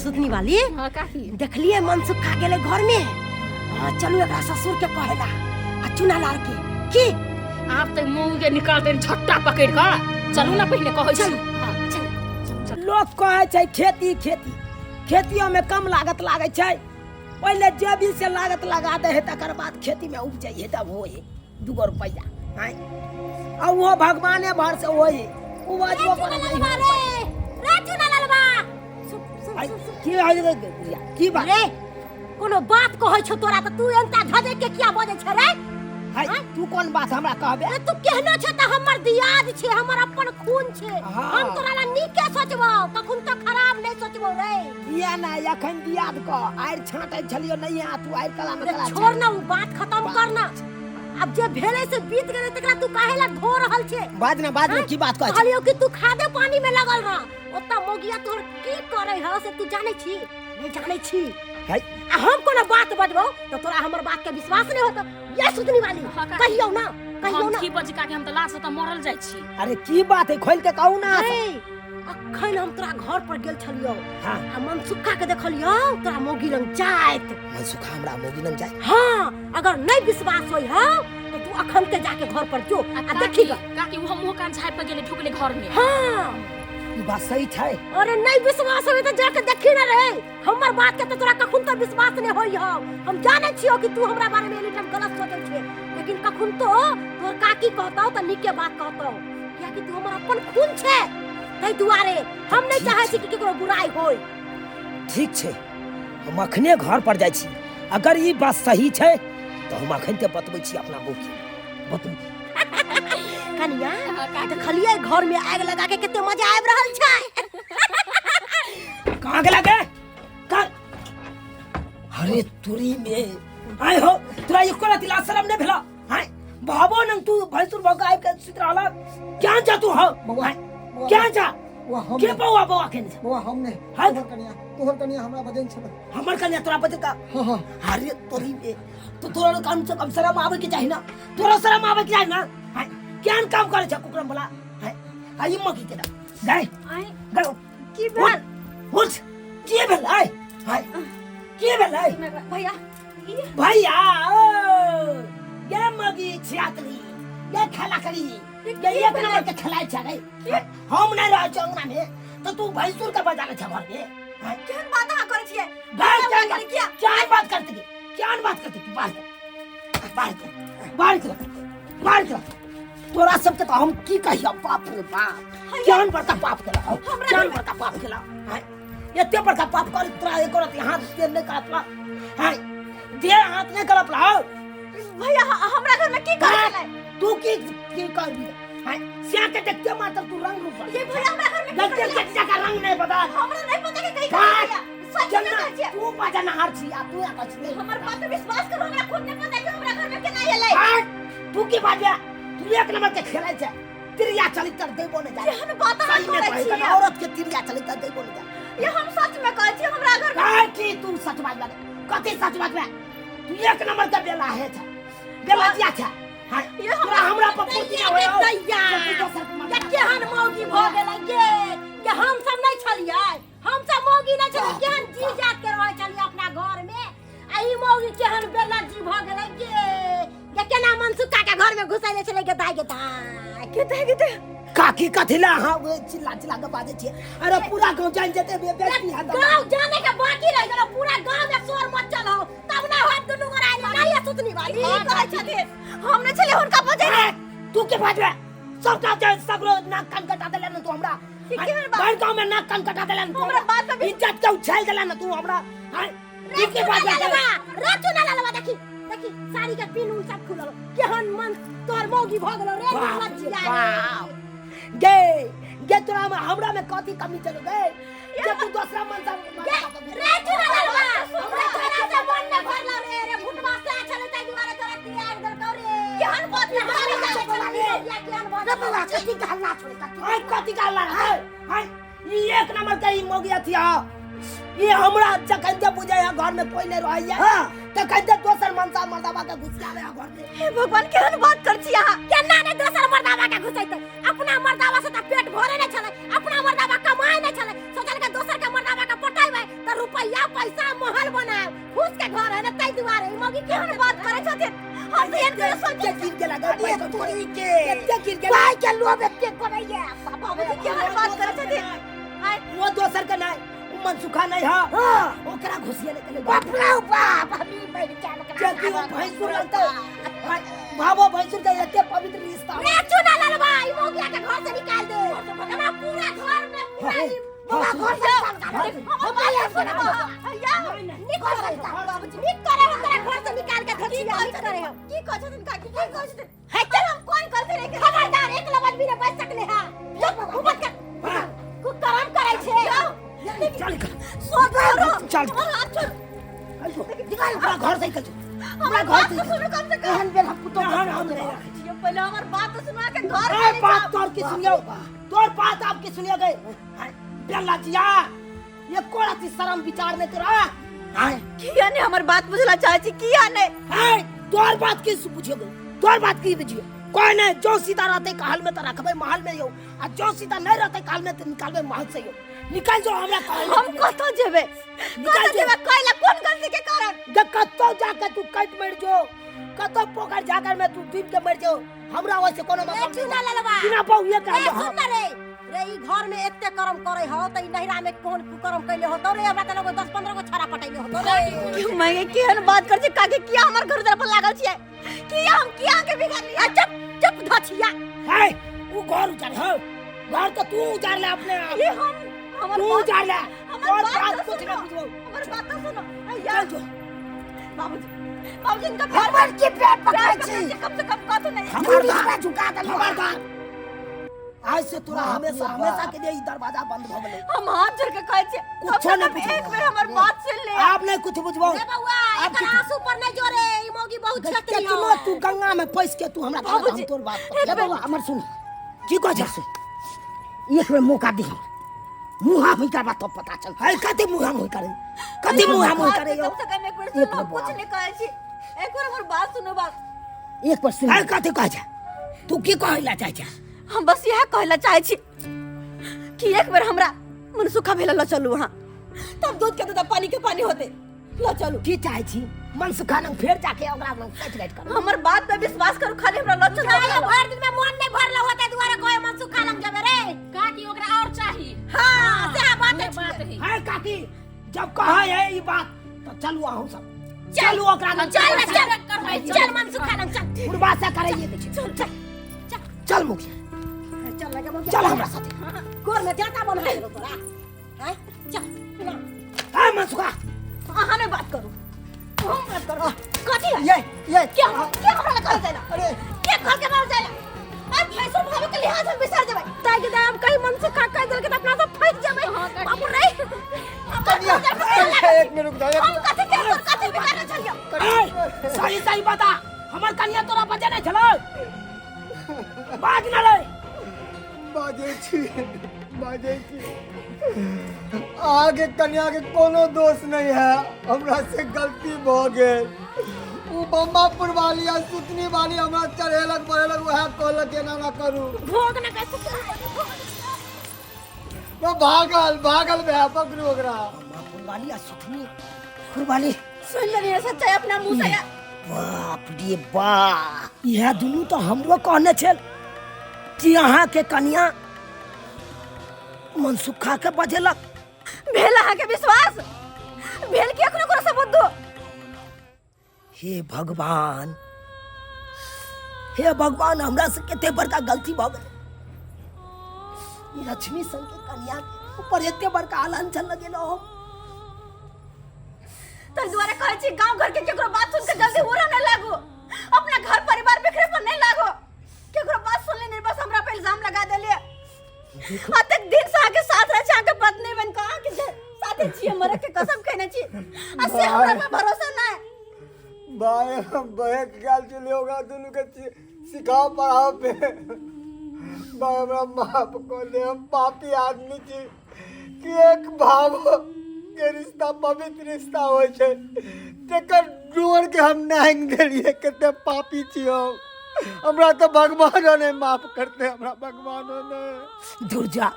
सुतनी वाली हाँ काकी देखलिए मनसुख खा गेलै घर में हाँ चलू एकरा ससुर के कहेला आ चुना लाल के की आप तो मुंह के निकाल देन झट्टा पकड़ के चलू ना पहिने कहै छी चलू। हाँ। चल लोक कहै छै खेती खेती खेतियोमे कम लागत लागै छै पहिले जेबी से लागत लगा दै है तकर बाद खेतीमे उपजै है तब होइ है दूगो रुपैआ आँय आ ओहो भगवाने भर से होइ है उपजबो करै रे नहि चुना होइ। रे चुना ललबा सुन सुन आँय, सुन सुन की होइ रे बुढ़िया की बात रे कोनो बात कहै छौ तोरा तऽ तू एनता धजै के किया बजै छै रे है तू कोन बात हमरा कहबे अरे तू केहनो छै तऽ हमर दियाद छै हमर अपन खून छै हाँ। हम तोरा ला नीके सोचबौ कखन तऽ खराब नहि सोचबौ रे किया ना एखन दियाद कह आरि छाँटै छलियो नहीं आ तू आरि कला में अरे कला छोड़ ना उ बात खत्म कर ना अब जे भेलै से बीत गेलै तकरा तू काहे ला धो रहल छै बाज ना बाज ना की बात कहै छै कहलियौ कि तू खादे पानी में लगल रह ओता मोगिया तोहर की करै ह से तू जानै छी नहीं जानै छी है आ हम कोनो बात बजबौ तऽ तोरा हमर बात के विश्वास नहीं होतो ये सुतनी वाली हाँ, काकी। कहियौ ना कहियौ हम ना की बजी काकी हम तऽ लाज से तऽ मरल जाइ छी अरे की बात है खोल के कहू ना रे अखन हम तोरा घर पर गेल छलियौ। हाँ। आ मनसुखा के देखलियौ तोरा मौगी लंग जाइत। मनसुखा हमरा मौगी लंग जाय? हाँ, अगर नहीं विश्वास होई हौ तो तू अखन के जाके घर पर जो आ देखी ग। काकी वो मुंह कान झाँप के गेले ढुकले घर में। हाँ। ई बात सही छै। अरे नहीं विश्वास होई तो जाके देखी ना रे। हमर बात के तो तोरा कखन तो विश्वास नहीं होई हौ। हम जाने छियो कि तू हमरा बारे में एनी टाइम गलत सोचै छे, लेकिन कखन तो तोर काकी कहतौ त नीके बात कहतौ, कियाकि तू हमर अपन खून छे। ताहि दुआरे हम नहीं चाहे छी कि केकरो बुराई होय। ठीक छै, हम अखने घर पर जाइ छी। अगर ई बात सही छै तो हम अखन के बतबै छी अपना बहू के। बतबै। कनिया देखलियै घर में आग लगा के कते मजा आबि रहल छै। कहाँ गेला गे? कहाँ? अरे तुरी में आय हो, तोरा एको राति लाज शरम नहीं भेला? आय भाबो नंग तू भैंसुर भऽ के आबि के सुति रहला। क्या जा तू हो? बौआ, आय, बौआ, क्या जा? बौआ, हम के नहीं। बौआ बौआ केने जा? बौआ, हम नहीं। हाँ? तोहर कनिया, तोहर कनिया हमरा बजन छल। हमर कनिया तोरा बजन का? हाँ, हाँ। अरे तोरी में तो तोरा कम से कम शरम आवे के चाही ना, तोरा शरम आवे के चाही ना। आय, केहन काम करे छ कुकरम वाला? आय, आय, मगी के दा। गाय, आय, गाय। की भेल? उठ, की भेल? आय, आय, की भेल? आय। भैया, ई भैया, ओ, ये मगी छियातरी, ये खेला करी, ये एक नंबर के खेलाय छै रे। हम नहीं रहै छियै अंगना में, तो तू भैंसुर के बजाले छै घर में। आय। केहन बात अहाँ करै छियै? बाहर भैया, क्या बात किया? क्या बात करते की? क्या बात करते की? बाहर कर, बाहर कर, बाहर कर, बाहर कर। तोरा सबके तो हम की कहिया, बाप रे बाप, केहन बड़का पाप केला, केहन बड़का पाप केला। आय, एते बड़का पाप कर तोरा एको रति हाथ से नहीं करत ला। आय, देह हाथ नहीं करत ला। भैया, हमरा घर में की कर छलै? तू की की कर दी? आय, सिया के देखते मात्र तू रंग रूप ये भैया हमरा घर में की लगते कर छलै? के जगह रंग नहीं बदल। हमरा नहीं पता के कहीं कर बात। भैया। सच में चलना, कहै छियै। तू बजनहार छी आ तू आबै छी। हमर बात पे विश्वास करू, हमरा खुद नहीं पता कि हमरा घर में केना एलै। हट, तू की बाजबे? तू एक नंबर के खेलै छै। तिरिया चलितर देबो नहि जाय। केहन बात अहाँ सही में करै कहै छियै? छै, औरत के तिरिया चलितर देबो नहि जाय। ये हम सच में कहै छी, हमरा घर में कहै की तू सच बाजबे? कथी सच बाजबे? तू एक नंबर के बेला हे छै। बेला जिया छै। हाँ, ये तोरा हमरा पर फुर्ती दैया नहि गे होय। दैया। जल्दी दोसर के ये केहन मौगी भऽ गेलै गे? ये हम सब नहि छलियै, हम सब मौगी नहि छलियै, केहन जी जात के रहै छलियै अपना घर में। आ ई मौगी केहन बेला जी भऽ गेलै गे? ये केना मनसुखा के घर में घुसैले छलै गे दाइ गे दाइ। के दाइ गे दाइ। काकी कथी ला अहाँ ओए चिल्ला चिल्ला के बाजै छियै? अरे पूरा गाँव जानि जेतै, बे बेटी हत। गाँव जाने के बाकी रहि गेलो, पूरा गाँव में शोर मचल हो, तब ना हम दुनू गोरा आइल नहीं है सुतनी वाली। की कहै छथिन? हम नहि छलियै हुनका बजै। ए, तू के बाजबे? सबटा जानि सगरो नाक कान कटा देले ने तू हमरा। की केहन बात? भरि गाँव में नाक कान कटा देले ने तू हमरा बात पे इज्जत के उछाल देले ने तू हमरा। हाँ, तू के बाजबे? रे चुना ललवा, देखी देखी साड़ी के पिन उन सब खुलल, केहन मन तोर मौगी भ गेलो रे। बाप रे लज्जिया रे। बाप। गे गे तोरा में हमरा में कथी कमी चलो गे जे तू दोसरा मन से गे, रे चुना ललवा, हमरा तोरा से मन न भरलो रे। रे फुटवा से छले ताई दुआरे तोरा तियाग देलकौ रे। केहन बात रे करै हमरा छथिन? जाने छले केहन बात। रे बौआ, कथी के हल्ला छोड़े? कथी? आय कथी के हल्ला रे? आय ई एक नंबर के ई मौगी अथी आ। ई हमरा जखन जे बुझै है घर में कोई नहीं रहैया, तखन जे दोसर मनसा मर्दाबा के घुसियावे है घर में। हे भगवान, केहन बात कर छी अहाँ? केना ने दोसर मर्दाबा के घुसैतै? अपना मर्दाबा से त पेट भरे नै छलै, अपना मर्दाबा कमाए नै छलै, सोचल के दोसर के मर्दाबा के पटेबै त रुपैया पैसा महल बनाएब, फूस के घर है ने, ताहि दुआरे ई मौगी केहन बात करै छथिन? हम तऽ एहन कहियो सोचै एते गिर गेला गे, अरे पैसा तोरी के। एते गिर गेला। पाइ के लोभ एते करैया। बाबूजी, केहन बात करै छथिन? आय, वो दोसर के नहीं, वो मनसुखा नहीं है। हाँ। ओकरा घुसिए नहीं देले। बाप रे बाप, हम ई मरि जायब ओकरा। जबकि वो भैंसुर रहतै। हाय, भावो भैंसुर के एते पवित्र रिश्ता। रे चुना ललवा, ई मौगिया के घर से निकाल दे। हमरा पूरा घर में पूरा ई बौआ, घर से निकाल दे। हमर बात सुनब भैया। नीक करे बाबूजी, नीक करे हम तोरा घर से निकाल के की धचिया, कहै नीक करे छथिन? हम। की कहै छथिन काकी? की कहै छथिन? हे चल, हम कोन गलती नहि केलियै? खबरदार, एक लबन भी ने बच सकले हा। चुप, ऊपर कर। कुकर्म करै छै। चल निकल। सोच करू। चल। हमर हाथ छोड़। निकल, हमरा घर से निकल। हमर हमरा घर बात से तो सुनू कम से कम। एहन बेल हम पुतोह एहन हम नहि राखै छी। ये पहिले हमर बात तो सुना के घर ए चलि बात जाउ। तोर की सुनियो, तोर बात आप की सुनियो गए। बेला जिया, ये कोड़ा ची शरम विचार नहीं तोरा। हाय। किया नहीं हमर बात बुझला चाहे छी? किया नहीं? हाय, तोर बात की बुझियो गए? तोर बात की बुझियो? कोई नहीं जो सीता रहते कहल में तो रखबे महल में यौ आ जो सीता नहीं रहते कहल में तो निकालबे महल से यौ निकाल जो हमरा कहल हम कतौ जेबै निकाल कतौ जो। जेबै कैला कोन गलती के कारण जे कतौ जाके तू कट मर जो कतौ पोखर जाकर में तू डूब के मर जो हमरा ओइसे कोनो ए मतलब चुना ललवा बिना बहुए के ए सुन ना रे रे ई घर में एते कर्म करे हो त ई नहिरा में कोन कुकर्म कैले होतो रे हमरा त लगो 10 15 गो छाड़ा पटैले होतो रे क्यों मैं केहन बात कर छी काके किया हमर घर द्वार पर लागल छियै किया हम किया के बिगाड़ली आ चुप चुप धछिया है उ घर उजाड़ हो घर तो तू उजाड़ ले अपने आप ये हम हमर तू बात- उजाड़ ले हमर और बात बात तो कुछ सुनो ना बुझबो हमर बात तो सुनो अय्या चल जो बाबूजी बाबूजी इनका पैर हमर की पैर पकड़ै पैर छी पकड़ै छी, कम से कम कथु नहीं खबरदार झुका देलहुँ खबरदार आज से तोरा हमेशा हमेशा के लिए ई दरवाजा बंद भ गेलै हम हाथ जोड़ के कहै छी कम कुछो से नहीं कम बुझबो। एक बेर हमर बात सुन ले आप नहीं कुछ बुझबो रे बउआ आप एकर आंसू पर नहीं जोरे ई मौगी बहुत छतरी हो केतनो तू गंगा में पैस के तू हमरा कहत, हम बाबूजी, तोर बात एक ले बेर बउआ हमर सुन की कहै छै एक बेर मौका दी मुँह हम करबा तब पता चल है कथी मुँह हम करे कथी मुँह हम करे यौ कम से कम एक बेर सुनो हम कुछ नहीं कहै छी एक बेर हमर बात सुनो बात एक बार सुन है कथी कहै छै तू की कहै ला चाहै छै हम बस इएह कहै ला चाहै छी कि एक बेर हमरा मनसुखा भेला ल चलू अहाँ तब दूध के दूध आ पानी के पानी होते ल चलू की चाहै छी मनसुखा लग फेर जाके ओकरा लग सच राइट कर हमर बात पे विश्वास करू खाली हमरा ल चलू अरे भर दिन में मन नहीं भरल होते दुआरे कोई मन सुखा लग जाबे रे काकी ओकरा और चाही हां से बात उहे बात है है है काकी जब कहै है ई बात तो चलू अहूँ सब चलू ओकरा लग चल ना चल करबै, चल मन सुखा लग चल बुढ़बा से करैये दै छै चल चल चल चल मुखिया चल लगे मौगी चल हमरा साथे गोर में जाता बन्हा गेलो तोरा हैं चल ना है मनसुखा अहाँ नहीं बात करू हम बात करू कथी है ये क्या क्या हमरा लग कहल जाइला अरे के घर के बाहर जाइला आज भैंसुर भाभी के लिहाज हम बिसर जेबै ताई के दाम कहीं मन सुखा कह देल के त अपना सब फंस जेबै बाबू रे कनिया एक मिनट रुक जाओ एक हम कथी के कथी बिगाड़ल छलियै ए, सही सही बता हमर कनिया तोरा बजे नहीं छलो बाज ना रे बाजै छी बाजै छी अहाँके कन्या के कोनो दोष नहीं है हमरा से गलती भऽ गेल ओ बम्बापुर वाली आ सुतनी वाली हमरा चढ़ेलक बढ़ेलक वएह कहलक एना ना करू भोग ना कैसे वो भागल भागल भए पकड़ू ओकरा फुलवाली आ सुथनी फुलवाली सुन लेलियै सच्चाई अपना मुंह से बाप रे बाप इएह दुनू तऽ हमरो कहने छल कि अहाँके कनिया मनसुखा के बजेलक भेल अहाँके विश्वास भेल कि एखनो कोनो सबूत दू हे भगवान हे भगवान हमरा से कते बड़का गलती भऽ गेलै ई लक्ष्मी संग के कन्या के ऊपर एते बड़का लांछन लगेलहुँ हम ताहि दुआरे कहै छी गांव घर के केकरो बात सुन के जल्दी उड़ऽ नहि लागू अपना घर परिवार बिखरे पर नहि लागू केकरो बात सुन लेने बस हमरा पे इल्जाम लगा देलिए अतेक दिन से अहाँके साथ रहै छी अहाँके पत्नी बनि कऽ अहाँके जे साथे छियै मरे के कसम खेने छी आ से हमरा पे भरोसा नहि भाई हम बहक गेल छलियै ओकरा दुनू के सिखाओ पढ़ाओ पे भाई हमरा माफ कर दे हम पापी आदमी छी कि एक भाव के रिश्ता पवित्र रिश्ता होइ छै तेकर डोर के हम नांग देलियै कते पापी छी हम हमरा तऽ भगवानो नहि माफ करते हमरा भगवानो नहि दुर्जा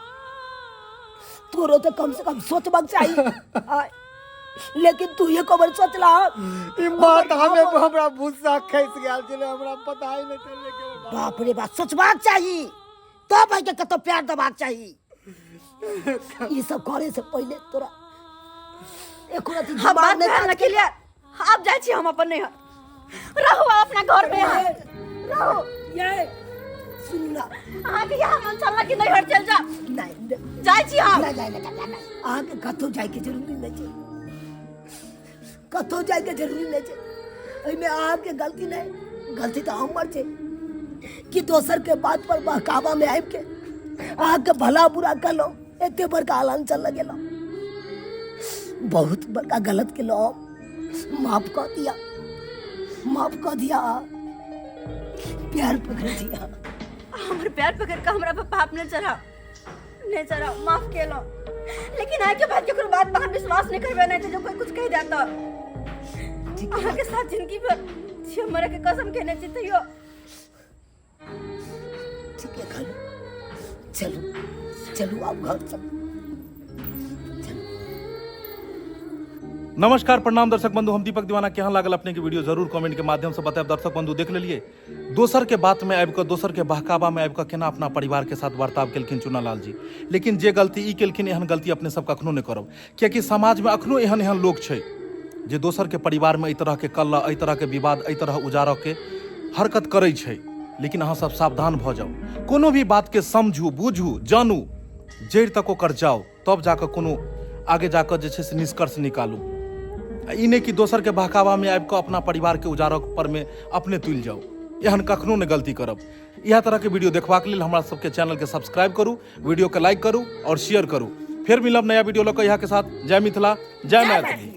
तोरो तो कम से कम सोचबाक चाही आय, लेकिन तू ये कबर सोचला ई बात हमे हमरा भूसा खसि गेल छलै हमरा पता ही नहि चललै कि हमर बाप रे बाप सोचबाक चाही तब आके कतौ प्यार देबाक चाही ई सब करे से पहिले तोरा एको रति हम दिमाग बात नहि भेल काज न क्लियर आब जाइ छी हम अपन नैहर रहू आब अपना घर में यहाँ रहू ये सुन ना अहाँके इएह मन छल कि नैहर चलि जाउ नहीं नहीं जाइ छी हम नहि नहि नहि नहि अहाँके कतहु जाइके जरूरी नहि छै कतहु जाइके जरूरी नहि छै एहिमे अहाँके गलती नहि गलती तऽ हमर छै कि दोसरके बात पर बहकावामे आबिके अहाँके भला बुरा कहलहुँ एते बड़का लांछन लगेलहुँ बहुत बड़का गलत केलहुँ हम माफ कऽ दिया माफ कऽ दिया प्यार पकड़ दिया हमर पैर पकड़ के हमरा पर पाप नहीं चढ़ाओ नहीं चढ़ाओ माफ केलो लेकिन आइ के बाद केकरो बात पर हम विश्वास नहीं करबे नहीं तो जो कोई कुछ कह जाता अहाँ के साथ जिंदगी भर छी मरे के कसम खेने छी तैयो एखन चलू चलू आब घर चलू। नमस्कार, प्रणाम दर्शक बंधु, हम दीपक दीवाना। केहन लागल अपने के वीडियो जरूर कमेंट के माध्यम से बतायब। दर्शक बंधु देख लेलिए दोसर के बात में आबि कऽ, दोसर के बहकावा में आबि कऽ केना अपना परिवार के साथ बर्ताव केलखिन चुनालाल जी। लेकिन जे गलती ई केलखिन, एहन गलती अपने सब कखनो नहि करब, कियाकि समाज में अखनो एहन एहन लोक छै जे दोसर के परिवार में एहि तरह के कलह, एहि तरह के विवाद, एहि तरह उजारऽ के हरकत करै छै। लेकिन अहाँ सब सावधान भऽ जाउ, कोनो भी बात के समझू, बुझू, जानू, जड़ि तक ओकर जाउ, तब जाकऽ कोनो आगे जाकऽ जे छै से निष्कर्ष निकालू। आ ई नहि कि दोसरके बहकावामे आबि कऽ अपना परिवारके उजाड़ऽ परमे अपने तुलि जाउ, एहन कखनो नहि गलती करब। इएह तरहके वीडियो देखबाक लेल हमरा सबके चैनलके सब्सक्राइब करू, वीडियोके लाइक करू आओर शेयर करू। फेर मिलब नया वीडियो लऽ कऽ इएह के साथ। जय मिथिला, जय मैथिली।